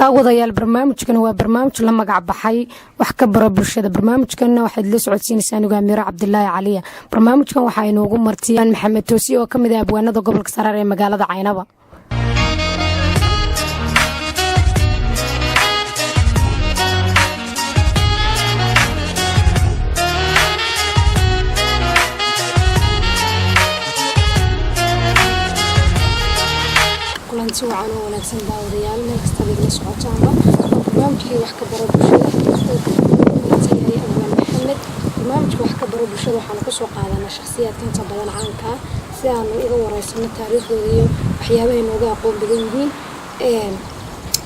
Daawadayaal, barnaamijkan waa barnaamij la magac baxay Wax ka Baro Bulshada. Barnaamijkanna waxaad la socodsiinaysaa anigu, Amiiro Cabdilaahi Caliya. Barnaamijkan waxaa inoogu martiyaan Maxamed Toosiye oo kamid ah abwaanada gobolka Saraar ee magaalada Caynaba. Kulanti wacan oo wanaagsan, daawadayaal, meel kastaad igala socotaanba. Waa barnaamijkii Wax ka Baro Bulshada oo martiyahay abwaan Maxamed. Barnaamijka Wax ka Baro Bulshada waxaanu kusoo qaadanaa shakhsiyaadka inta badan caanka ah si aanu uga wareysano taariikhdooda iyo waxyaabahay nooga aqoon badan yihiin.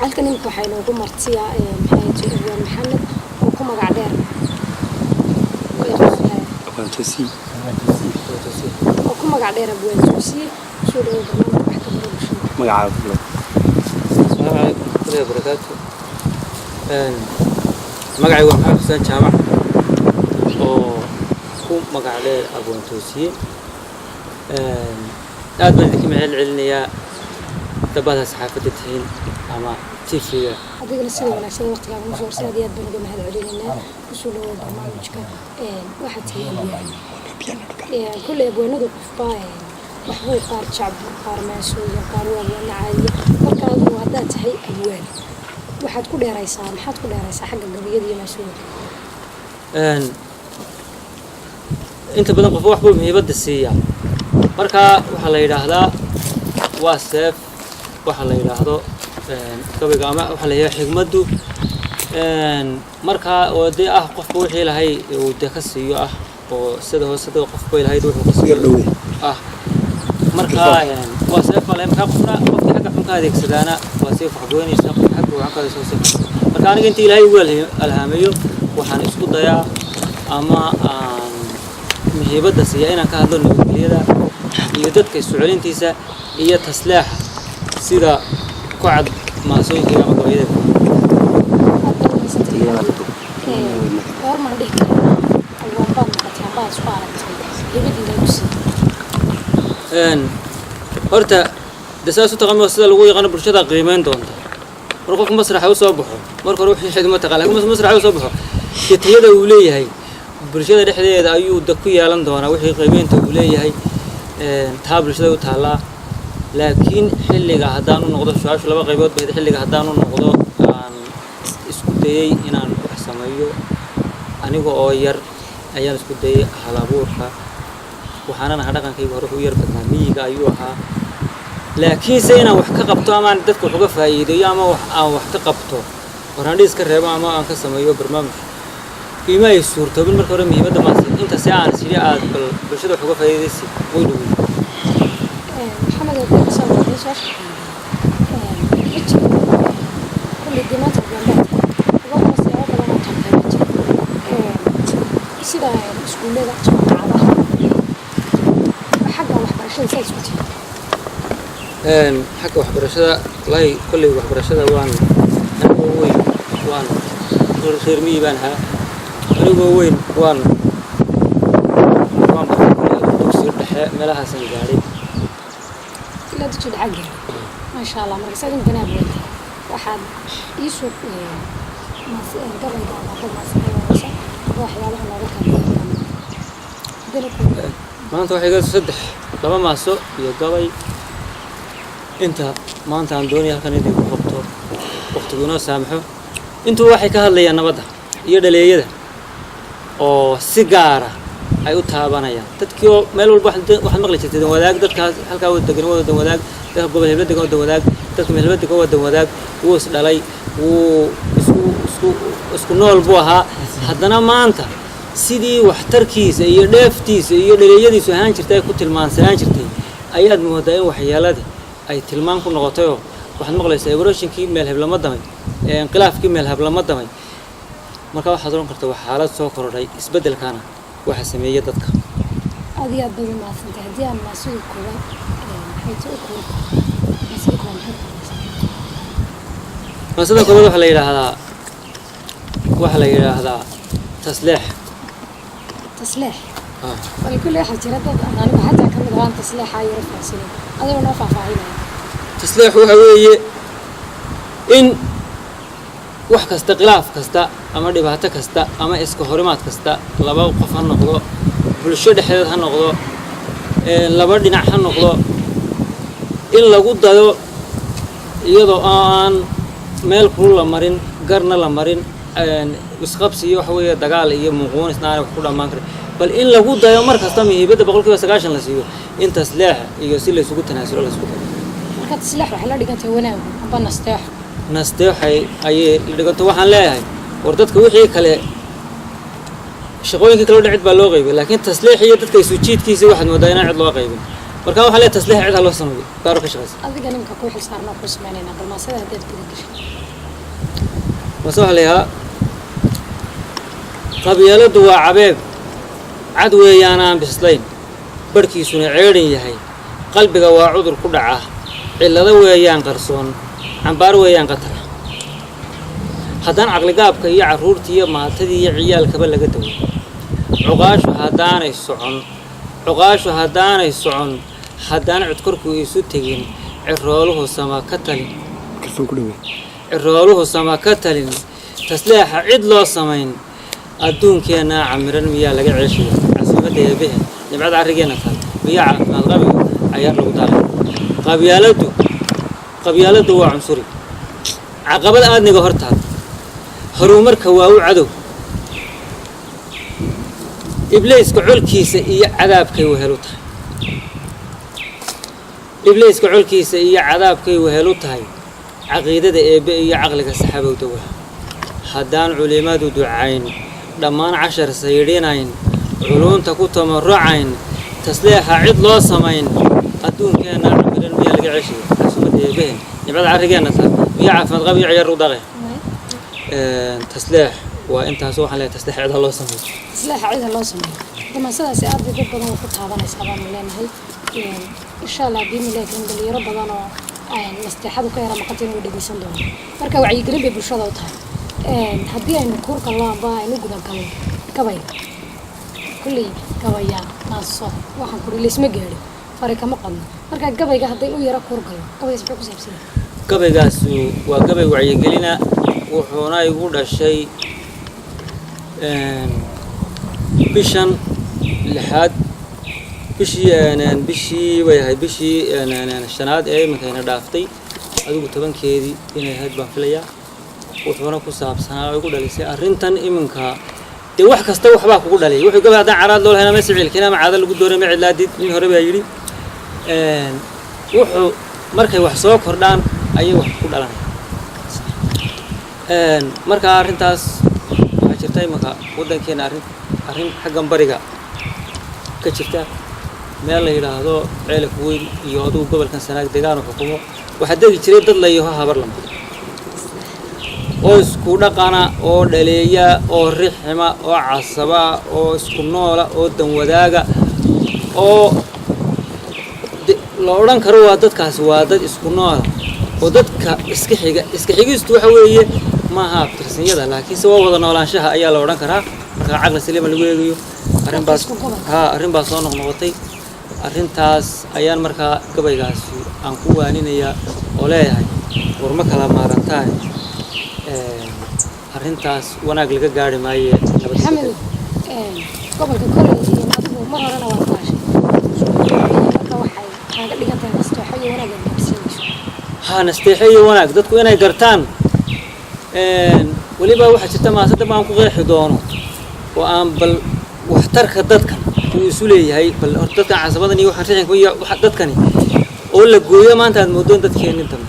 Halkan imika waxaa inoogu martiya, maxay, abwaan Maxamed oo ku magac dheer abwaan Toosiye. Kusoo dhawow barnaamijka Wax ka Baro Bulshada. Magacaaga ku bilow. Asalaamu calaykum waraxmatullahi wabarakaatu. Magacaygu waa Maxamed Xuseen Jaamac oo ku magac dheer Abwaan Toosiye. Aad baan idinka mahad celinayaa dabada saxaafadda tihiin ama TV-ga. Adigana sida wanaagsan waqtigaaga noo soo aad iyo aad baan uga mahad celinaynaa. Kusoo dhawow barnaamijka. Waxaad tahay abwaan. Kulley abwaanadu qofba waxbuu qaar jacbur, qaar maasooyin, qaar waa abwaano caadiya. Marka adigu haddaad tahay abwaan, waxaad ku dheeraysaa, maxaad ku dheeraysaa xagga gabayada iyo maasooyinka? Inta badan qofba wax buu muhiimadda siiyaa. Marka waxaa la yidhaahdaa waa seef, waxa la yidhaahdo gabayga ama waxaa la yidhahdaa xigmaddu. Markaa oo dee ah qofka wixii lahay uu dee ka siiyo ah oo sida hoosada qofba ilahay wuxuu ka siiyo Yar dhowe. ah. Marka waa seef baa lahay. Markaa qofna qofka xagga xun ka adeegsadaana waa seef wax goynaysa, qofka xagga wacan ka adeegsada seef. Marka aniga intii Ilaahay ugu alhaamayo waxaan isku dayaa ama aan muhiimadda siiya inaan ka hadlo nabadgelyada iyo dadka isu celintiisa iyo tasleexa, sida ku cad maasooyinkayga ama gabayada. Aad baad umahadsantay. Goormaan dhihi karnaa abwaan baad noqotay ambaad isku aragtay hibadii lagu siiyey? Horta de saas u taqaano, sida lagu yaqaano bulshada qiimeyn doonta. Mar qofku masraxa usoo baxo, marka hore wixii xidma taqaan, laakiin masraxa usoo baxo dee tayada uu leeyahay bulshada dhexdeeda ayuu da ku yeelan doonaa wixii qiimeynta uu leeyahay. Taa bulshada u taallaa. Laakiin xilliga haddaan u noqdo su-aashu laba qaybood bayd. Xilliga haddaan u noqdo aan isku dayey inaan wax sameeyo, aniga oo yar ayaan isku dayey hal abuurka. Waxaanan ahaa dhaqankayga hore wuxuu u yar badnaa miyiga ayuu ahaa, laakiinse inaan wax ka qabto ama aan dadka wax uga faa'iideeyo ama wax aan wax ka qabto warandhiis ka reebo ama aan ka sameeyo barnaamij ima ay suurtoobin. Marka hore muhiimadda maasi inta si aan sidii aad bal bulshada wax uga faa'iidaysi way dhowey. Maxamed, haddii kasoo noqday su-aasha, ma jiro kulley dee maanta abwaan baad tahay, abwaankuna siyaabo badan oo tahay ma jiro, sida iskuullada, jaamacadaha, xagga waxbarashada saa isku tihi? Xagga waxbarashada, wallaahi kolley waxbarashada waan anigoo weyn, waan reer miyi baan ahaa. Anigoo weyn waan bartay kolley dugsiga dhexe, meelahaasaan gaadhay. Ilaa dugsi dhexe gaaray, maasha Allah. Marka saad imkana abwaan tahay, waxaad iisoo gabayga ama maasaysa waxyaabaha nooga kala hadana ku Maanta waxay iga saddex, laba maaso iyo gabay. Inta maanta aan doonaya halkan inay ku qabto, waqtigu inoo saamaxo, intuu waxay ka hadlayaan nabadda iyo dhaleeyada oo si gaara ay u taabanayaan dadkii oo meel walba. Waxaad maqli jirtay dan wadaag, dadkaas halkaa wada degan waa dan wadaag, dadka gobol hebla degan waa dan wadaag, dadka meel hebla degan waa dan wadaag. Wuu is dhalay, wuu isku nool buu ahaa. Haddana maanta sidii waxtarkiisa iyo dheeftiisa iyo dhaleeyadiisu ahaan jirtay ay ku tilmaansanaan jirtay ayaad moodaa in waxyeeladii ay tilmaan ku noqotayoo waxaad maqlaysaa ebroshinkii meel heblama damay, inqilaafkii meel heblama damay. Marka waxaad oran karta waa xaalad soo korodhay, isbeddelkana waxa sameeya dadka. Aad iyo aad baad u mahadsantahay. Haddii aan maasida koowaad, maxay ta u koob, maasida koowaad maxay ku hadlaysaa? Maasada koowaad waxaa la yidhaahdaa tasleex. Tasleex. Bal kulley waxaa jira dad aan anigu xataa kamid ahaan tasleexa yaro fahansanin, adigoo noo faahfaahinaya. Tasleexu waxa weeye in Wax kasta, khilaaf kasta ama dhibaato kasta ama iska horimaad kasta, laba qof ha noqdo, bulsho dhexdeed ha noqdo, laba dhinac ha noqdo, in lagu dayo iyadoo aan meel kulul la marin, garna la marin, isqabsi iyo waxa weeye dagaal iyo muquunisna aanay wax ku dhammaan karin, bal in lagu dayo mar kasta muhiimadda 90% la siiyo in tasleex iyo si laysugu tanaasulo laysku dayo. Marka tasleex waxay la dhigantahay wanaagu amba nasteexo. Nasteexay ayay la dhiganto. Waxaan leeyahay, war dadka wixii kale, shaqooyinkii kale o dhan cid baa loo qaybay, laakiin tasleex iyo dadka isu jiidkiisa waxaad moodaa inaan cid loo qaybin. Marka waxaan leeyahay, tasleex cid ha loo sameeyo gaaro ka shaqaysa. Adiga nimka kuu xil saarnaa kuu sameynaynaa, bal maasada haddaad guda gashay. Mase waxaa la yidhahaa, qabyaaladdu waa cabeeb cad weeyaan aan bislayn, barhkiisuna ceedhan yahay. Qalbiga waa cudur ku dhaca, cillado weeyaan qarsoon, cambaar weeyaan qatara. Haddaan caqligaabka iyo carruurtii iyo maatadii iyo ciyaalkaba laga daway, cuqaashu haddaanay socon, cuqaashu haddaanay socon, haddaan codkorku isu tegin, cirooluhu sama ka talin, cirooluhu sama ka talin, tasleexa cid loo samayn, adduunkeennaa camiran miyaa laga ceeshaya? Casuumadda eebahe, nimcada carrigeenna taal, miyaa caafimaad qabigo cayaar lagu daalay? Qabyaaladdu waa cunsuri, caqabad aadniga hor taal, horumarka waa u cadow, ibliiska colkiisa iyo cadaabkay wehel u tahay, ibliiska colkiisa iyo cadaabkay wehel u tahay. Caqiidada eebbe iyo caqliga saxabow dawa. Haddaan culimmadu ducayn, dhammaan cashar saydhinayn, culuunta ku tamarucayn, tasleexa cid loo samayn, adduunkeenna camiran miyaa laga ceshiya? Casuumadda eebbahe, nimcada carrigeenna taal, miyaa caafimaad qab iyo ciyaar u daqe? Tasleex waa intaas. Waxaan leeyahay, tasleex cid ha loo sameeyo. Tasleexa cid ha loo sameeyo. Damaasadaasi aad bay dad badan ku taabanaysaa baanu leenahay. Insha Allah biidnillahi karim, dhalinyaro badan oo nasteexadu ka yara maqantiin way dhegeysan doonaan. Marka wacyigelin bay bulshada u tahay. Haddii aynu kuurkallo amba aynu gudagalno gabayga, kulley gabayaa maaso waxaan kuri laysma gaadhin, fari kama qadno. Marka gabayga hadday u yara kuurgallo, gabaygaas muxuu ku saabsan yahay? Gabaygaasu waa gabay wacyigelina, wuxuuna igu dhashay bishan lixaad, bishii bay ahayd, bishii shanaad ee iminkayna dhaaftay, adigu 10-keedii inay ahayd baan filayaa. Wuxuuna ku saabsanaa oo igu dhalisay arrintan iminka dee wax kasta waxbaa kugu dhaliyay. Wuxuu gabay haddaan caraad loo lahayn ama sicilkiin ama caado lagu doonay ma cidlaadid, nin hore baa yidhi. Wuxuu markay wax soo kordhaan ayay wax ku dhalanaya. Marka arrintaas waxaa jirta iminka waddankeena arrin xaggan bariga ka jirta, meel la yidhaahdo Ceelaf Weyn iyo adugu gobolkan Sanaag degaan xukumo. Waxaa degi jiray dad la yaho Habar Lama oo isku dhaqana oo dhaleeya oo rixima oo casaba oo isku noola oo danwadaaga oo la odhan karo waa dadkaasi waa dad isku noola oo dadka iska xiga. Iska xigistu waxa weeye maaha abtirsanyada, laakiinse waa wada noolaanshaha ayaa la odhan karaa marka caqli saliima lagu eegayo. Arrinbaas isku gobolka. Haa, arrin baa soo noqnoqotay. Arrintaas ayaan markaa gabaygaasi aan ku waaninayaa oo leeyahay, war ma kala maarantaan, arrintaas wanaag laga gaari maaye nabad. Maxamed, gobolka koley iyo adigu mar horena waad kaashay, marka waxay kaaga dhigan tahay nasteexo iyo wanaag aad gaarsiinayso. Haa, nasteexo iyo wanaag dadku inay gartaan. Weliba waxaa jirta maasada baan ku qeexi doono oo aan bal waxtarka dadkan uu isu leeyahay, bal horta dadkan casabadan iyo waxaan rixinka iyo waxa dadkani oo la gooyo maanta aad moodoon dadkeennin dambe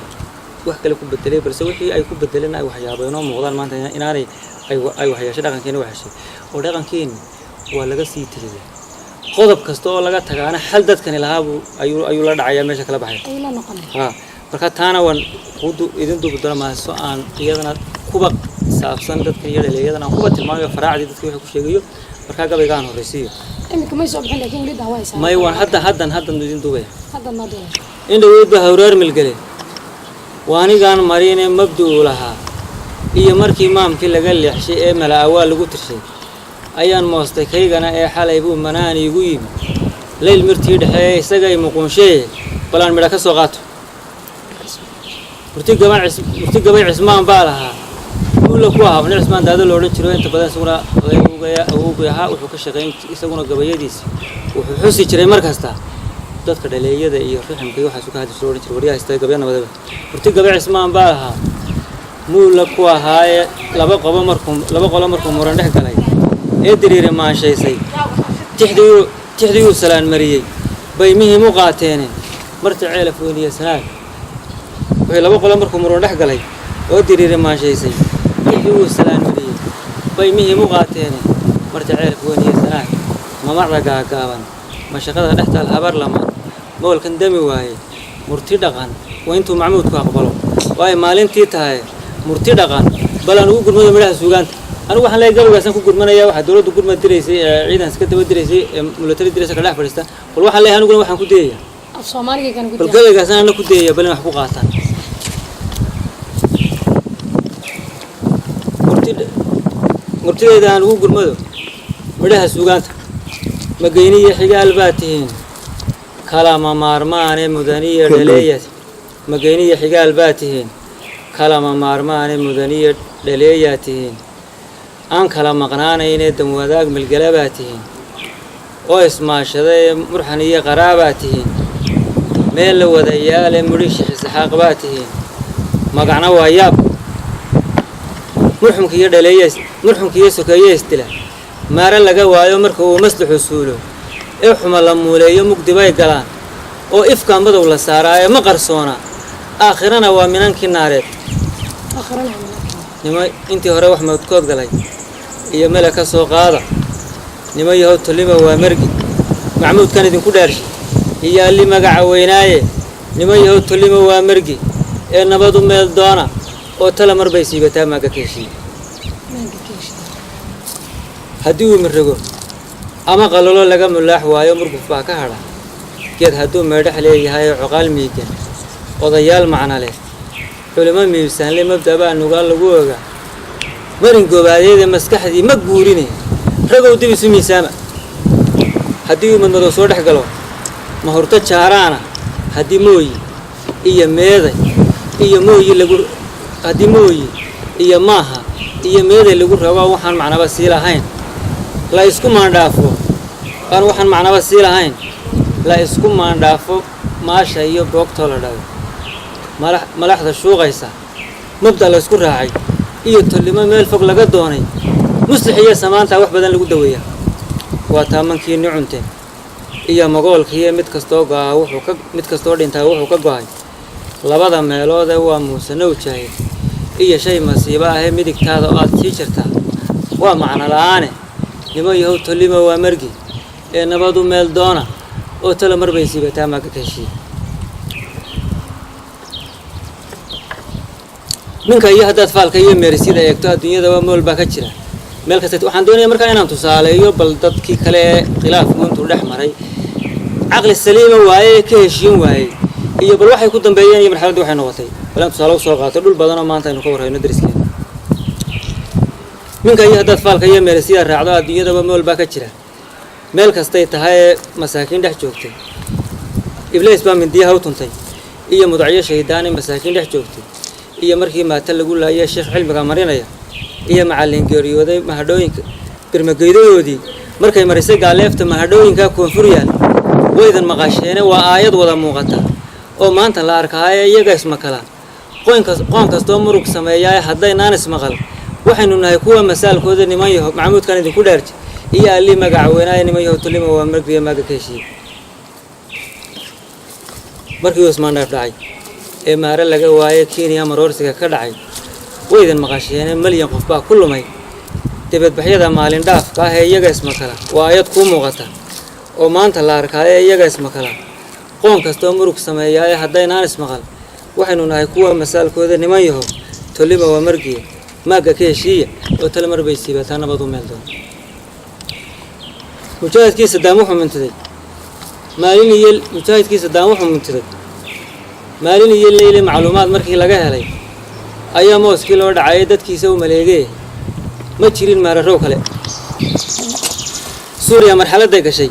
wax kale ku bedelay, balse wixii ay ku bedeleen ay waxyaabo inoo muuqdaan maanta inaanay ay waxyeeshay dhaqankeeni, waxyeeshay oo dhaqankeeni waa laga sii tegaya. Qodob kasta oo laga tagaana xal dadkani lahaabuu ayuu la dhacayaa, meesha kala baxaya ayuu la noqonaya. Haa, marka taana waan ku idin duubi doona maaso aan iyadana kuba saabsan dadkan iyo dhaleeyadan aan kuba tilmaamayo faraacdii dadka wixii ku sheegayo. Markaa gabaygaan horreysiiyo. Iminka may soo bixin, laakiin weli daawaysaa. May, waan haddan idin duubaya. Hadda noo duubay. In dhaweyd ba hawraar milgele waanigaan marine mabdu'u lahaa iyo markii maamkii laga leexshay ee mala-awaa lagu tirshay ayaan moostay kaygana ee xalay buu manaan iigu yimi leyl mirtii dhexeeye isagay muquunshee balaan midha ka soo qaato. Murti gabay cismaan baa lahaa. Mulla ku ahaa nin Cismaan Daado la odhan jiro, inta badan isaguna odayga awowgay ahaa, wuxuu ka shaqayn isaguna gabayadiisi wuxuu xusi jiray mar kasta dadka dhaleeyada iyo riximka iyo waxaas ka hadli jiray, odhan jiray waryaha istay gabya nabadaba. Murti gabay Cismaan baa ahaa mulla ku ahaaye, laba qobo markuu laba qolo markuu muran dhex galay ee diriire maanshaysay, tixdiyuu salaan mariyey bay muhiim u qaateene marta Ceelaf Weyniye Sanaag. Wuxuu laba qolo markuu muran dhex galay oo diriire maanshaysay, tixdiyuu salaan mariyey bay muhiim u qaateene marta Ceelaf Weyniye Sanaag. Mamacda gaagaaban mashaqada dhex taal habar lama moolkan dami waaye, murti dhaqan waa intuu macmuudku aqbalo, waayo maalintii tahay murti dhaqan. Bal aan ugu gurmado midhaha suugaanta. Anigu waxaan leeyahay gabaygaasaan ku gurmanaya. Waxaa dowladdu gurmad diraysay ee ciidan iska daba diraysay ee military diraysa ka dhex fadhiista. Bal waxaan leeyahay aniguna waxaan ku dayaya Af Soomaaliga kan bal guddiya. Gabaygaasaan ana ku dayaya, bal in wax ku qaataan. Murtidayda aan ugu gurmado midhaha suugaanta. Mageyniyo xigaal baa tihiin kalama maarmaane mudaniyo dhaleeya. Mageyniyo xigaal baa tihiin kalama maarmaane mudaniyo dhaleeyaa tihiin, aan kala maqnaanayne danwadaag milgala baa tihiin oo ismaashada ee murxan iyo qaraabaa tihiin, meel la wadayaale mudhi Sheekh Isxaaq baa tihiin, magacna waa yaab. Murxumka iyo dhaleeya, murxumka iyo sokeeye isdila maare laga waayo, marka uu maslaxu suulo ee xuma la muuleeyo mugdi bay galaan oo ifka madow la saaraaye ma qarsoona, aakhirana waa minankii naareed. Akhrana. Nimo intii hore wax mawdkood galay iyo mele ka soo qaada, nimo yahow tolima waa margi, macmuudkan idinku dhaarshay iyo alli magaca weynaaye. Nimo yahow tolima waa margi ee nabadu meel doona oo tala mar bay siibataa maaga ka heshiiye. Maanka keeshi. Haddii uu mirago ama qalalo laga mulaax waayo, murguf baa ka hadha geed. Hadduu meedhax leeyahay oo coqaal miigan, odayaal macno leh, culimo miibsaanle, mabda baa nugaal lagu ogaa marin gobaadeede maskaxdii ma guurine, ragow dib isu miisaama. Haddii uu madmadow soo dhex galo ma hurto jaaraana, haddii mooyi iyo meeday iyo mooyi lagu, haddii mooyi iyo maaha iyo meeday lagu rabo, waxaan macnaba sii lahayn la isku maandhaafo, aan waxaan macnaba sii lahayn la isku maandhaafo, maasha iyo boogtoo la dhabo, malaxda shuuqaysa, mabda la isku raacay iyo tolnimo meel fog laga doonay, muslix iyo samaantaa wax badan lagu daweeyaa. Waa taamankiini cunteen iyo magoolkiiyo mid kastoo go'aa wuxuu ka mid kastoo dhintaa wuxuu ka go'ay labada meelood ee waa muusanow jaahil iyo shay masiibo ahee midigtaada oo aad sii jirtaa waa macno la'aane. Nimo yahow tolima waa margi ee nabadu meel doona oo tala mar bay siibataa maaga ka heshiiye. Ninka iyo haddaad faalka iyo meerisyada eegto, adduunyada waa mool baa ka jira meel kasta. Waxaan doonaya markaa inaan tusaaleeyo bal dadkii kale ee khilaafku intuu dhex maray caqli saliima waaye ee ka heshiin waayey iyo bal waxay ku dambeeyeen iyo marxaladdii waxay noqotay. Bal aan tusaale usoo qaato dhul badan oo maanta aynu ka warhayno dariskeena. Minka iyo haddaad faalka iyo meerisyada raacdo, adduunyadaba mool baa ka jira meel kastay tahay ee masaakiin dhex joogtay. Ibliis baa mindiyaha u tuntay iyo mudacyo shaydaane masaakiin dhex joogtay, iyo markii maata lagu laayay sheekh cilmiga marinaya iyo macallin geeriyooday, mahadhooyinka birmageydadoodii markay marisay gaaleefta mahadhooyinka koonfur yaal waydan maqasheene. Waa aayad wada muuqata oo maanta la arkaaye iyaga ismakala qoonkas qoon kastoo murug sameeyaa haddaynaan ismaqal waxaynu nahay kuwa masaalkooda. Niman yaho macmuudkan idinku dhaarji iyo allii magaca weynaaye, niman yaho tulima waa margiya maaga ka heshiiye. Markii uu ismaandhaaf dhacay ee maare laga waayay Kenya maroorsiga ka dhacay waydan maqasheene, malyan qof baa ku lumay debadbaxyada maalin dhaafka ah ee iyaga ismakala. Waa ayad kuu muuqata oo maanta la arkaaye iyaga ismakala qoon kastoo murug sameeyaaye haddaynaan ismaqal waxaynu nahay kuwa masaalkooda. Niman yaho tolima waa margiya maagga ka heshiiya oo tale mar bay siibataa nabad u meel doona. Mujaahidkii Sadaam wuxuu mintiday maalin iyo mujaahidkii Sadaam wuxuu mintiday maalin iyo leyle. Macluumaad markii laga helay ayaa mooskii loo dhacayay dadkiisa u maleegee, ma jirin maararow kale. Suuriya marxaladday gashay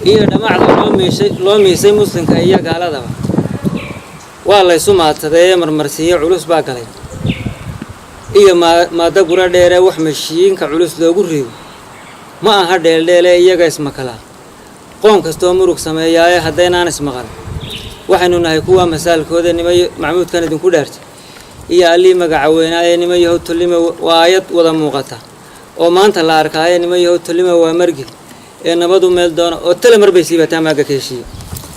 iyo dhamacda loo miisay muslimka iyo gaaladaba waa laysu maadsadeeye, marmarsiiyo culus baa galay. Iyo maada gura dheere wax mashiinka culus loogu rido ma aha dheeldheele, iyaga ismakalaa qoon kastoo murug sameeyaaye. Haddaynaan ismaqal, waxaynu nahay kuwa masaalkooda. Nimay macmuudkan idinku dhaartay iyo allii magaca weynaaye, nima yahow tolima waa aayad wada muuqata oo maanta la arkaaye. Nima yahow tolima waa margi ee nabadu meel doona oo tale mar bay siibataa maaga ka heshiiye.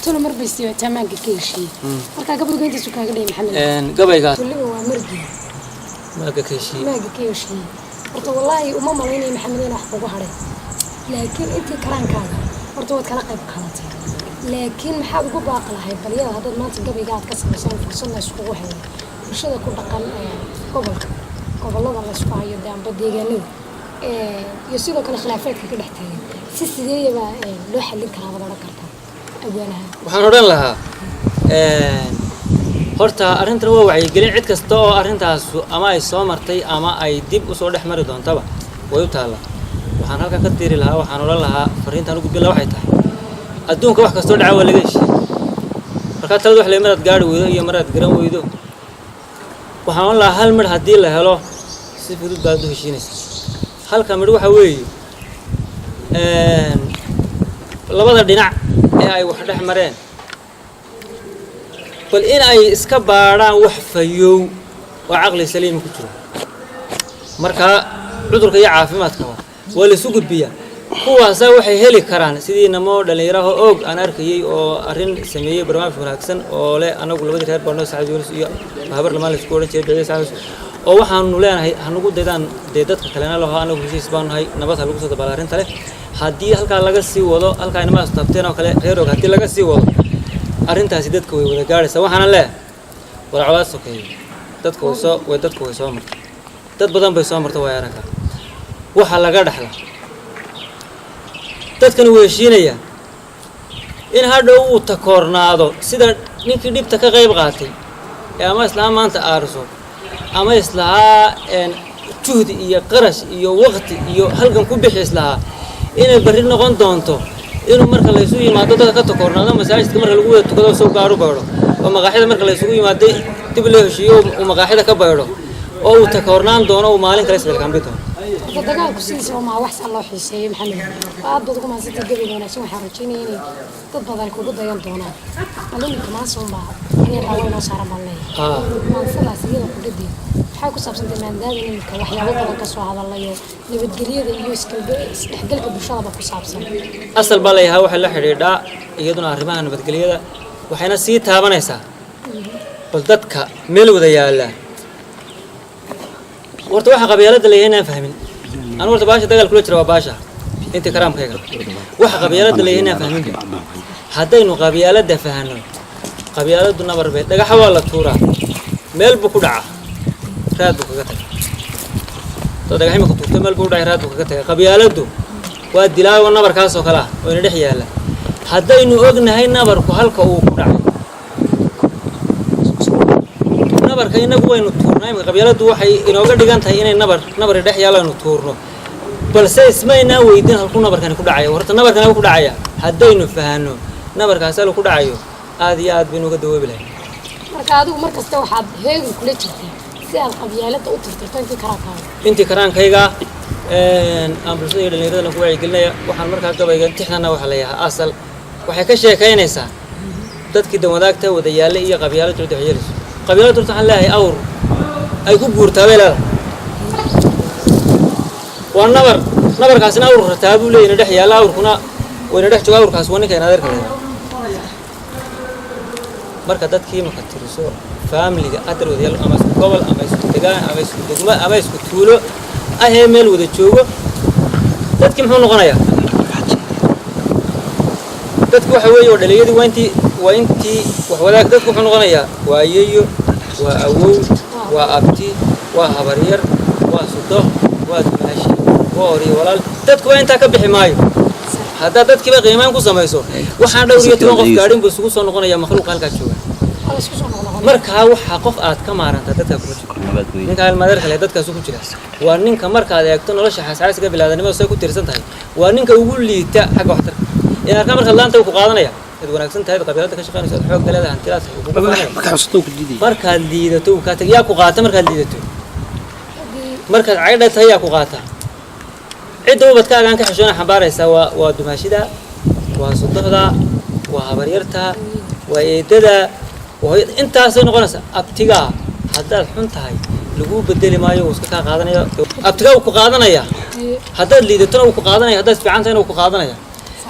Tolo mar bay siibataa maanka ka heshiiye. Markaa gabayga intaasu kaaga dhayay, Maxamed? Gabaygaas. Tolima waa margi maaga ka heshiiye. Maaga ka heshiiye. Horta wallaahi uma malaynaya, Maxamed, in wax kugu hadhay, laakiin intii karaankaaga horta waad kala qayb qaadatay. Laakiin maxaad ugu baaqi lahayd balyada haddaad maanta gabayga aad ka samaysaan fursad la iskugu helay bulshada ku dhaqan gobolka, gobollada la isku hayo dee amba deegaanada, iyo sidoo kale khilaafaadka ka dhex taagan, si sideeyabaa loo xallin karaa baad odhan kartaa abwaanaha? Waxaan odhan lahaa, horta arrintan waa wacyigelin. Cid kasta oo arrintaas ama ay soo martay ama ay dib usoo dhex mari doontaba way u taallaa. Waxaan halkan ka diri lahaa, waxaan odhan lahaa, fariintaan u gudbin lahaa waxay tahay: adduunka wax kastoo dhaca waa laga heshiiyey. Markaa talada wax le maraad gaari weydo iyo maraad garan weydo, waxaan odhan lahaa hal midh haddii la helo si fudud baad u heshiinaysaa. Halka midh waxa weeye labada dhinac ee ay wax dhex mareen bal in ay iska baadhaan wax fayow oo caqli saliima ku jiro. Markaa cudurka iyo caafimaadkaba waa la isu gudbiyaa. Kuwaasaa waxay heli karaan sidii namo dhallinyaraho oog aan arkayey oo arrin sameeyey, barnaamij wanaagsan oo leh anagu labadii reer baanoo Sacad Yuunus iyo Habar Lamaan la isku odhan jiray, Biciid Sacad Yuunus, oo waxaanu leenahay hanugu daydaan dee dadka kalena laho, anagu heshiis baanu nahay, nabad ha lagu soo dabaala arrinta leh. Haddii halkaa laga sii wado, halkaa inamaas taabteen oo kale reer og, haddii laga sii wado arrintaasi dadka way wada gaadhaysaa. Waxaana leeyahay walacolaad sokeeyo dadka way soo way dadka way soo martay, dad badan bay soo martay, way araggaa waxa laga dhexla. Dadkani wuu heshiinayaa in hadhow uu takoornaado sida ninkii dhibta ka qayb qaatay ee ama islaha maanta aarso ama islahaa juhdi iyo qarash iyo waqti iyo halgan ku bixi islahaa, inay barri noqon doonto inuu marka laysu yimaado dadka ka takoornaado, masaajidka marka lagu wada tukado soo gaaru baydho, oo maqaaxida marka laysugu yimaado dib loo heshiiyo uu maqaaxida ka baydho, oo uu takoornaan doono, uu maalin kale isxilkaambi doono. Horta dagaalku sidiisaba maa wax saa loo xiiseeyo. Maxamed, aad baad ugu mahadsantay gabayga wanaagsan. Waxaan rajaynaya inay dad badan kugu dayan doonaan. Bal iminka maanta unbaa inay raawo inoo saaran baan leeyahay. Maansadaas iyada kudhadeed waxay ku saabsantay, maadaama iminka waxyaabo badan kasoo hadalayo nabadgelyada iyo isdhexgalka bulshadaba ku saabsan? Asal baa layahaa. Waxay la xidhiidhaa iyaduna arrimaha nabadgelyada, waxayna sii taabanaysaa bal dadka meel wada yaallaa. Horta waxa qabyaaladda layahay inaan fahmin anu. Horta baasha dagaal kula jira waa baasha intii karaamkayga. Waxa qabyaaladda layahay inaan fahmin. Haddaynu qabyaaladda fahanno, qabyaaladdu nabar bay, dhagaxa waa la tuuraa, meel buu ku dhacaa, raad buu kaga tagay. Dad dhagax imika tuurto, meel buu ku dhacay, raad buu kaga tagay. Qabyaaladdu waa dilaago nabarkaas oo kale ah oo ina dhex yaalla. Haddaynu ognahay nabarku halka uu ku dhacay, nabarka inagu waynu tuurnaa. Imika qabyaaladdu waxay inooga dhigan tahay inay nabar nabari dhex yaallo aynu tuurno, balse ismaynaa weydiin halkuu nabarkani ku dhacaya. Horta nabarkani ku dhacaya haddaynu fahanno nabarkaasi halku ku dhacayo, aad iyo aad baynu uga dawoobi lahay. Marka adigu mar kasta waxaad heegan kula jirtaa si aad qabyaaladda u tirtirto intii karaankaaga. Intii karaankayga aan bulshada iyo dhallinyaradana ku wacyigelinaya. Waxaan markaa gabayga tixdana waxaa la yahaa asal waxay ka sheekaynaysaa dadkii danwadaagta wadayaale iyo qabyaalad horta waxyeelayso. Qabyaalad horta waxaan leeyahay awr ay ku guurtaa bay leedahay, waa nabar. Nabarkaasina awr rataa buu leeyahy dhex yaalla, awrkuna wayna dhex jooga. Awrkaas waa ninka adeerka leeyahay. Marka dadkii marka tiriso faamiliga adar wadayaal ama isku gobol ama isku degaan ama isku degmo ama isku tuulo ahee meel wada joogo, dadkii muxuu noqonayaa? Dadku waxa weeye oo dhallinyadii waa intii wax wadaag. Dadku wuxuu noqonayaa waa ayeeyo, waa awow, waa abti, waa habaryar, waa sudo, waa dumaashi, waa oriyo walaal. Dadkuba intaa ka bixi maayo. Haddaad dadkiiba qiimaan ku samayso, waxaan dhowr iyo toban qof gaadhin buu isugu soo noqonayaa makhluuqa halkaa jooga. Waa la isku soo noqnoqonaya. Markaa waxaa qof aad ka maarantaa dadkaa kuma jiro. Ninka almadeerka leh dadkaasu ku jira waa ninka markaad eegto nolosha xasaasiga bilaadanimada say ku tiirsan tahay, waa ninka ugu liita xagga waxtarka in arkaa. Markaad laanta ku qaadanaya ad wanaagsan tahay, qabiilada ka shaqeynayso, ad xoog leedahay, hantilaad tahay, uu kugu qaadanaya. Markaad liidato uu kaa tag. Yaa ku qaata markaad liidato? Markaad caydha tahay yaa ku qaataa? Cidda ubadkaagaan ka xishoona xambaaraysaa waa dumaashida, waa sodohda, waa habaryarta, waa eedada, waa hooyada. Intaasay noqonaysaa. Abtigaa haddaad xun tahay laguu bedeli maayo, wuu iska kaa qaadanaya. Abtigaa wuu ku qaadanaya. Haddaad liidatona wuu ku qaadanaya, haddaad fiican tahayna wuu ku qaadanaya.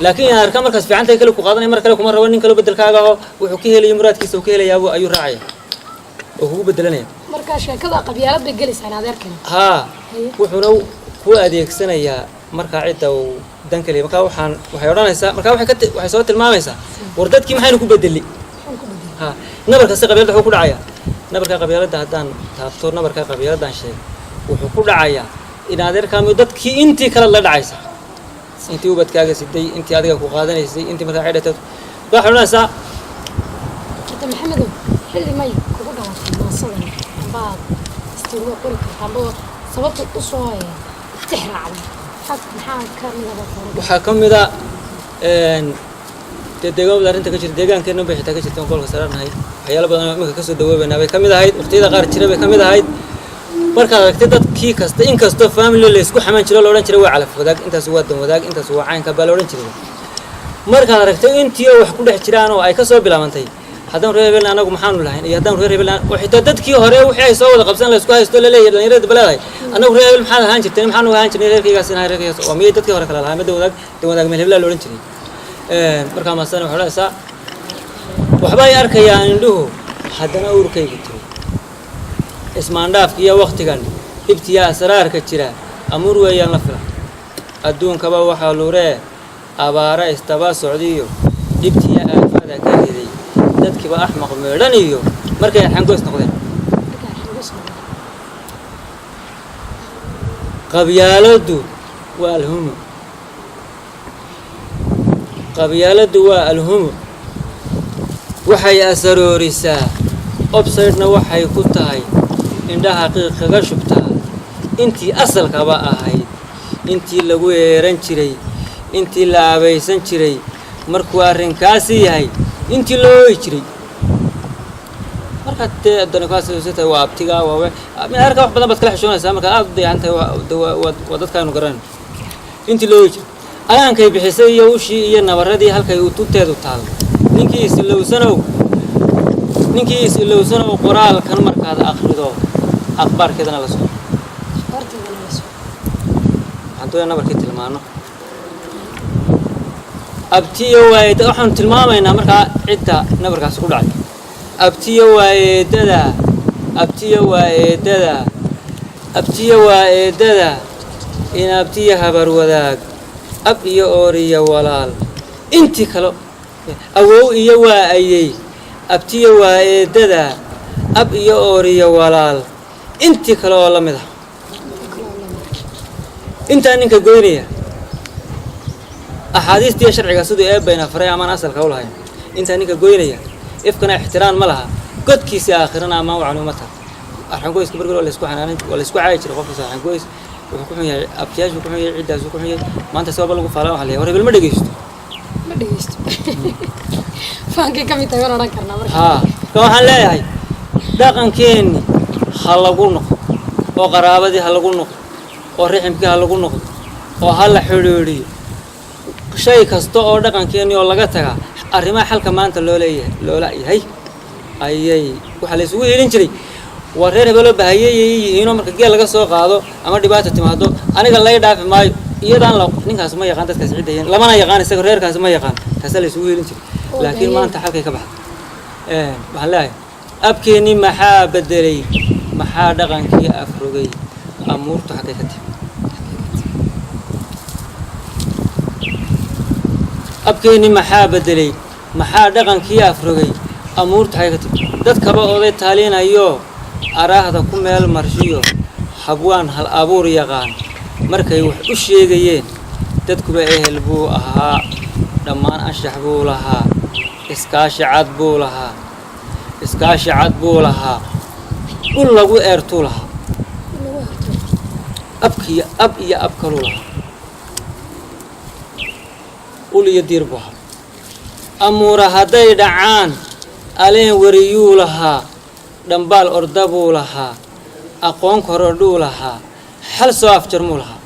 Laakiin inaad arkaa markaas fiican tahay kale ku qaadanaya, mar kale kuma rabo. Nin kale bedelkaaga oo wuxuu ka helayo, muraadkiisa uu ka helayaa ayuu raacaya oo kugu bedelanaya. Marka sheekada qabyaalad bay gelaysaa in adeerkani. Haa. Wuxuuna ku adeegsanayaa markaa cidda uu dan kaliya. Markaa waxay odhanaysaa, markaa waxay soo tilmaamaysaa, war dadkii maxaynu ku bedeli? Maxaan ku bedelay? Ha, nabarka si qabyaaladda wuxuu ku dhacayaa, nabarka qabyaaladda haddaan taabto, nabarka qabyaaladdan sheeg, wuxuu ku dhacayaa in adeerkaamiyo dadkii intii kale la dhacaysa, intii ubadkaaga siday, intii adiga ku qaadanaysay, intii markaa xidhatay. Waxay odhanaysaa: Horta Maxamedow, xilli may kugu dhalatay maasadan, ambaad istiri waa qori kartaa, amba sababta usoo tix raacday maxaa ka midaba qoran? Waxaa ka mid a dee deegaanada arrinta ka jirta, deegaankeenna bay xitaa ka jirta oon gobolka saaranahay. Waxyaalo badan oo iminka kasoo dawoobaynaa bay ka mid ahayd, waqtiyada qaar jira bay ka mid ahayd. Markaad aragtay dadkii kasta, inkastoo family laysku xaman jiro, la odhan jiray waa calaf wadaag, intaas waa dan wadaag, intaas waa caynka baa la odhan jiray. Markaad aragtay intii oo wax ku dhex jiraan oo ay kasoo bilaabantay haddaan reer hebelna anagu maxaanu lahayn iyo haddaan reer hebelna, oo xitaa dadkii hore wixii ay soo wada qabsan laysku haysto, laleeyahay dhalinyarada baleedahay anagu reer hebel maxaad ahaan jirteen, maxaanu ahaan jirnay, reerkaygaas inahay, reerkaygaas waa miyay dadkii hore kala lahaa ma dan wadaag, dan wadaag meel hebelaa la odhan jiray. Markaa maasana waxay odhanaysaa: waxba ay arkayaan indhuhu, haddana uurkaygu tiri ismaandhaafka iyo waktigan dhibtiya asraarka jira, amuur weeyaan la fila adduunkaba. Waxaa luree abaara istaba socdiyo dhibtiya aafada ka riday dadkiiba axmaq meedhan iyo markay arxangoys noqdeen. Marka arxangoys noqdeen. Qabyaaladdu waa alhumo, qabyaaladdu waa alhumo, waxay asaroorisaa obsaydhna, waxay ku tahay indhaha qiiq kaga shubtaa intii asalkaba ahayd, intii lagu eeran jiray, intii la aabaysan jiray. Markuu arrinkaasi yahay intii loo ooyi jiray, markaad dee adana kaas tahay waa abtiga, waa arka wax badan baad kala xishoonaysaa markaad aada u dayacan tahay. Waa dadkaanu garanayno intii loo ooyi jiray, ayaankay bixisay iyo ushii iyo nabaradii halkay utunteedu taal. Ninkii is-ilowsanow, ninkii is-ilowsanow, qoraalkan markaad akhrido akhbaarkeedana la soco. Akhbaarteedana la soco. Waxaan doonaya nabarkii tilmaano. Abtiyo waayeeda waxaanu tilmaamaynaa markaa cidda nabarkaasi ku dhacay. Abtiyo waa eedada, abtiyo waa eedada, abtiyo waa eedada, in abtiyo habar wadaag, ab iyo ooriyo walaal, intii kale awow iyo waa ayey. Abtiyo waa eedada, ab iyo ooriyo walaal, intii kale oo la mid ah. Inta kale oo la mid. Intaa ninka goynaya axaadiistiiyo sharciga siduu eebbayna faray amaan asalka u lahayn, intaa ninka goynaya ifkana ixtiraam ma laha, godkiisa aakhirana amaan wacan uma taha. Arxangoyska markii waa laysku xanaanin, waa laysku caayi jiray. Qofkaas arxangoys wuxuu ku xun yahay, abtiyaashu ku xun yahay, ciddaasu ku xun yahay. Maanta si walba lagu faalan waxa la yahay war hebel ma dhegeysto. Ma dhegeysto, faankay ka mid tahay waan odhan karnaa marka. Haa, ka waxaan leeyahay dhaqankeenni ha lagu noqdo, oo qaraabadii ha lagu noqdo, oo riximkii ha lagu noqdo, oo ha la xidhiidhiyo shay kasta oo dhaqankeenni oo laga tagaa. Arrimaha xalka maanta loo leeyahay loola yahay ayay waxaa la isugu helin jiray waa reer hebeloo bahayeyay yihiinoo marka geel laga soo qaado ama dhibaata timaado aniga lay dhaafi maayo, iyadaan la ninkaas ma yaqaan dadkaas cidda yihiin, lamana yaqaan isaga, reerkaas ma yaqaan. Taasaa la isugu helin jiray. Oo laakiin bahayey. Maanta xalkay ka baxday. Waxaan leeyahay abkeenii maxaa bedelay, maxaa dhaqankii afrogay, amuurtu xaggay ka timi? Abkeenii maxaa bedelay, maxaa dhaqankii afrogay, amuurtu xaggay ka timi? Dadkaba oday taalinayo araahda ku meel marshiyo habwaan hal abuur yaqaan markay wax u sheegayeen, dadkuba ehel buu ahaa, dhammaan anshax buu lahaa, iskaashi cad buu lahaa, iskaashi cad buu lahaa, dhul lagu eertuu lahaa, lagu herto, abkiyo ab iyo ab kaluu lahaa, ul iyo diir buu ahaa. Amuura hadday dhacaan aleen weriyuu lahaa, dhambaal orda buu lahaa, aqoon korodhuu lahaa. Xal soo afjarmuu lahaa,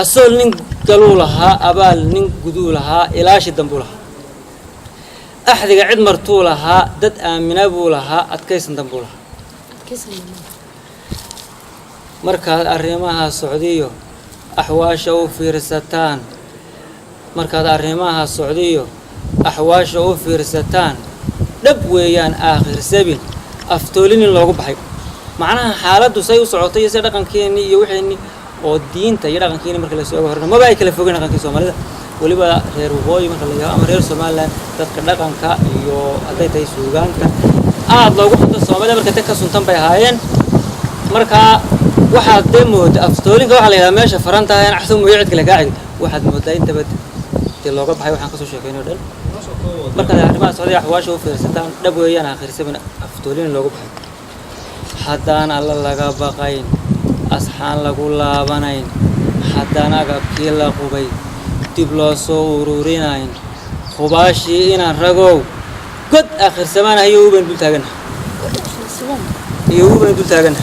asool nin galuu lahaa, abaal nin guduu lahaa, ilaashi dambuu lahaa, axdiga cid martuu lahaa, dad aamina buu lahaa, adkaysan dambuu lahaa. Markaad arrimaha socdiyo axwaasha u fiirsataan, markaad arrimaha socdiyo axwaasha u fiirsataan, dhab weeyaan aakhir sabin aftoolinin loogu baxay. Macnaha xaaladdu say u socotay iyo se dhaqankeennii iyo wixeenii oo diinta iyo dhaqankeeni marka lasoo oga horna maba ay kala fogeen dhaqankii Soomaalida, weliba reer waqooyi marka la yidhaho ama reer Somaliland, dadka dhaqanka iyo hadday tahay suugaanta aada loogu xunto Soomaalida marka dad ka suntan bay ahaayeen. Markaa waxaad dee mooda aftoolinka waxaa la yidhaha meesha faran tahay aan axsan mooyo cid kale kaa xigin. Waxaad moodaa intaba dee looga baxay waxaan kasoo sheekeynay o dhan. Markaad arrimaha socday axwaasha u fiirsataan, dhab weeyaan aakhirsabin aftoolin loogu baxay. Haddaan Alla laga baqayn, asxaan lagu laabanayn, haddaan agabkii la qubay dib loo soo ururinayn, hubaashii inaan ragow god aakhirsamaan iyo uban dul taagana iyo uban dul taagana.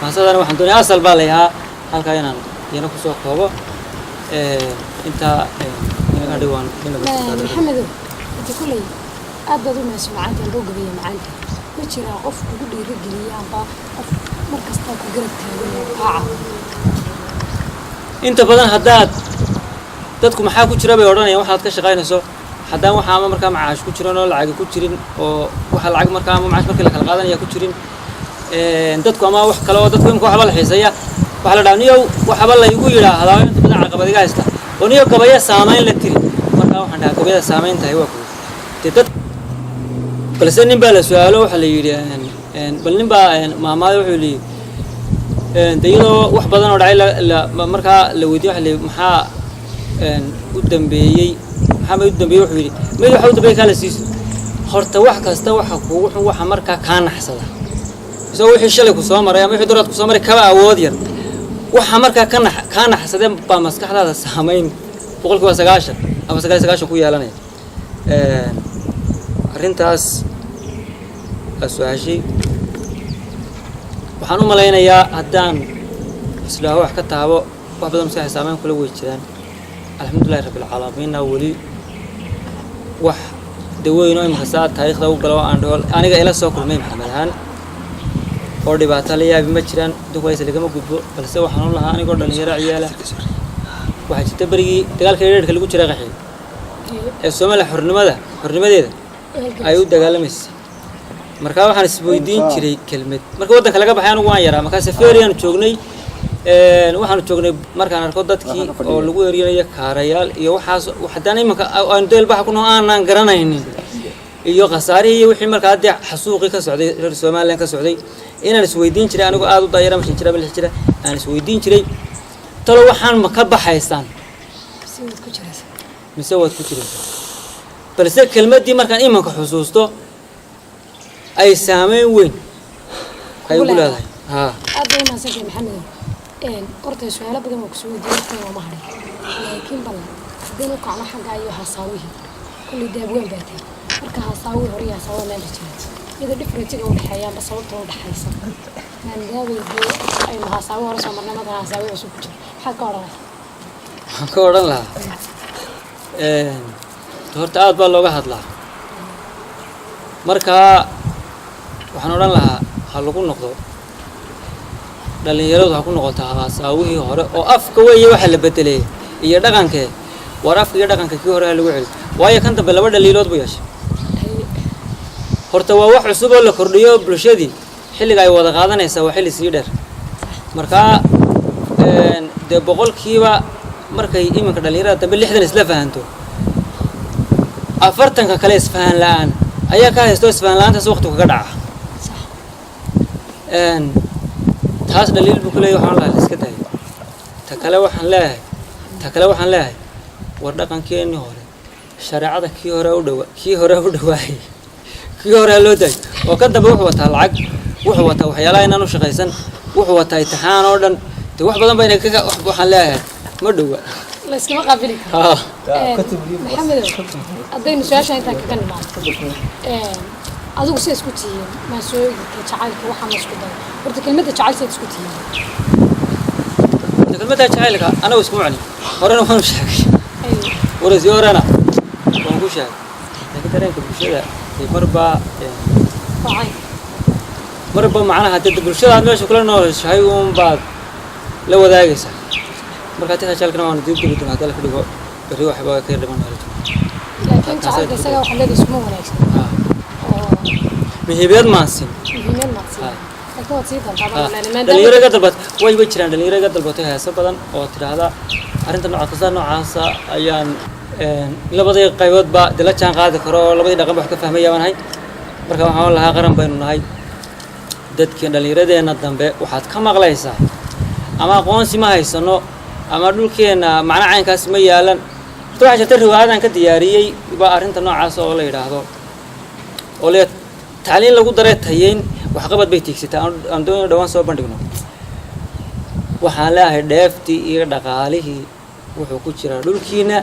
Maasadana waxaan doonaya asal baa layahaa halkaa inaan iyana kusoo koobo intaa inaga dhiwaan. Maxamedow, inta kulley aad baad u mahadsan macaanta loo gabeeya macaanta. Ma jiraa qof kugu dhiirigeliya amba qof mar kastaa ku garab taagan oo kaa caawiya? Inta badan haddaad dadku maxaa ku jira bay odhanayaan waxaad ka shaqaynayso. Haddaan waxa ama markaa macaash ku jiran oo lacagi ku jirin, oo waxa lacag markaa ama macaash markii la kala qaadanaya ku jirin, dadku ama wax kale oo dadku imika waxba la xiiseeya, waxaa la dhaha niyow, waxba laygu yidhaahdaa inta badan caqabad iga haysta oo niyow gabaya saamayn la tiri. Markaa waxaan dhahaa gabayada saamayn tahay waa kuwa dee dad. Balse nin baa la su-aalo, waxaa la yidhi bal nin baa maamaada wuxuu yidhi de iyadoo wax badan oo dhacay markaa la weydiye waxa la yidhi maxaa u dambeeyey, maxaa ma u dambeeyey? Wuxuu yidhi mid waxa u dambeeyey kaa la siiso. Horta wax kasta waxa kugu xun waxa markaa kaa naxsada, isagoo wixii shalay ku soo maray ama wixii duraad ku soo maray kaba awood yar, waxa markaa ka nax kaa naxsadee baa maskaxdaada saamayn 90% ama 99 ku yeelanaya. Arrintaas aa su-aashay waxaan u malaynayaa haddaan islaaho wax ka taabo, wax badan maskaxda saameyn kula wey jiraan. Alxamdulillahi rabbilcaalamiinna, weli wax daweyn oo imika saa taariikhda u galo aan dhaho aniga ila soo kulmay Maxamed ahaan oo dhibaato la yaabi ma jiraan. Duqaysa lagama gudbo, balse waxaan u lahaa anigoo dhalinyaro ciyaala waxaa jirta berigii dagaalka dheerka lagu jiray qaxi ee Soomaaliya xornimadeeda ay u dagaalamaysa. Markaa waxaan isweydiin jiray kelmad marka waddanka laga baxay anigu waan yaraa, markaa safariyaanu joognay, waxaanu joognay markaan arko dadkii oo lagu eryanaya kaarayaal iyo waxaas, haddaan iminka aanu deelbaxa ku noo aanaan garanaynin iyo khasaarihii iyo wixii markaa dee xasuuqii ka socday reer Somaliland ka socday, inaan isweydiin jiray anigoo aada u daayara ama 5 jira ama 6 jira, aan isweydiin jiray talo waxaan ma ka baxaysaan mise waad ku jiraysaa? Balse kelmaddii markaan iminka xusuusto ay saameyn weyn ay ugu leedahay haa. Aad bay umahadsantahay Maxamedow. Horta su-aalo badan waa kusoo weydiiyey, waqtiga waa ma hadhay, laakiin bal haddaynu kacno xagga iyo haasaawihii, kulley daabwaan baa tahay. Marka haasaawihii hore iyo haasaawaha maanta jira iyadoo differentiga udhexeeya amba sababta udhexaysa, maadaamay dee aynu haasaawi hore soo marnay, markan haasaawi cusub ku jiro, maxaad ka odhan lahaa? Waxaan ka odhan lahaa horta aad baa looga hadlaa. Markaa waxaan odhan lahaa ha lagu noqdo, dhallinyaradu ha ku noqoto haasaawihii hore oo afka weeye waxa la bedelay iyo dhaqankee. War afka iyo dhaqanka kii hore ha lagu celiyo, waayo kan dambe laba dhaliilood buu yeeshay. Horta waa wax cusub oo la kordhiyo, bulshadii xilliga ay wada qaadanaysaa waa xilli sii dheer. Markaa dee boqolkiiba markay iminka dhallinyarada dambe 60 isla fahanto, 40-ka kale isfahan la-aan ayaa ka haysto, isfahan la-aantaas waqtigu kaga dhaca. Taas dhaliil buu ku leeyahy, waxaan lahaa la iska daayo. Ta kale waxaan leeyahay war dhaqankeenii hore, shareecada kii hore u dhawa, kii hore u dhawaayay, kii hore loo daayo. Oo kan dambe wuxuu wataa lacag, wuxuu wataa waxyaalaha inaan u shaqaysan, wuxuu wataa itixaan oo dhan, de wax badan bayna kaga. Waxaan leeyahay ma dhowa. La iskama qaabili karo. Haa. Maxamedow, haddaynu su-aasha intaan kaga nimaado. Adigu see isku tihiin maasooyinka jacaylka? Waxaa la isku dayo horta kelmadda jacayl, seed isku tihiin? Horta kelmadda jacaylka anagu iskuma cunin, horena waanu sheegay, waraysi horena waan ku sheegay, laakiin dareenka bulshada dee marba wacay. Marba macnaha dee bulshada aad meesha kula nooshahay uun baad la wadaagaysaa. Marka tinta jacaylkana waanu dib digi doonaa haddii la ka dhigo berri, waxba ka yar dhiman maayo. Laakiin jacaylka isaga waxaa leedahay iskuma wanaagsan oo muhiimiyad maansin. Muhiimad maad siin, laakiin waad sii doontaa baan leeyahay, maadaama Dhalinyaro iga dalbat way jiraan, dhalinyaro iga dalbatay heeso badan oo tidhaahda arrinta nooca kasta noocaasa ayaan labadii qayboodba dee la jaan qaadi karo oo labadii dhaqan ba wax ka fahmaya baan ahay. Marka waxaan lahaa, qaran baynu nahay, dadkii dhallinyaradeenna dambe waxaad ka maqlaysaa ama aqoonsi ma haysano ama dhulkeenna macna caynkaas ma yaalan. Horta waxaa jirta riwaayadan ka diyaariyey ba arrinta noocaas oo la yidhaahdo oo le tacliin lagu daray tayeyn waxqabad bay tiigsataa, aan doonayno dhawaan soo bandhigno. Waxaan leeyahay, dheeftii iyo dhaqaalihii wuxuu ku jiraa dhulkiina.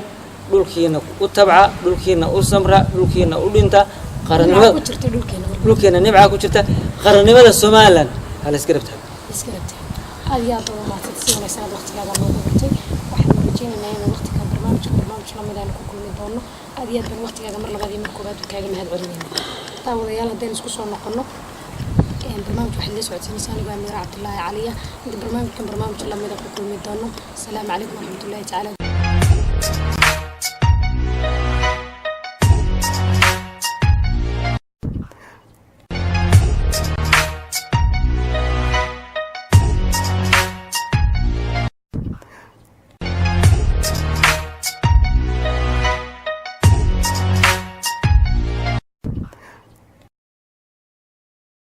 Dhulkiina u tabca, dhulkiina u samra, dhulkiina u dhinta. Qarannimada ku jirta dhulkeena marka. Dhulkeena nimcaa ku jirta. Qarannimada Somaliland ha la iska rabtaa. Iska rabtaa. Aad iyo aad baad umahadsan, si wanaagsan aad waqtigaaga noogu hurtay. Waxaan rajaynaynaa inuu waqtiga barnaamijka barnaamij lamid aynu ku kulmi doono. Aad iyo aad baan waqtigaaga mar labaad iyo mar koowaad kaaga mahad celinayna. Daawadayaal, haddaynu isku soo noqono barnaamij, waxaad la socodsiinaysaa anigoo Amiira Cabdulaahi Caliya. Inta barnaamijkan barnaamij lamida ku kulmi doono, asalaamu calaykum waraxmatullaahi tacaala.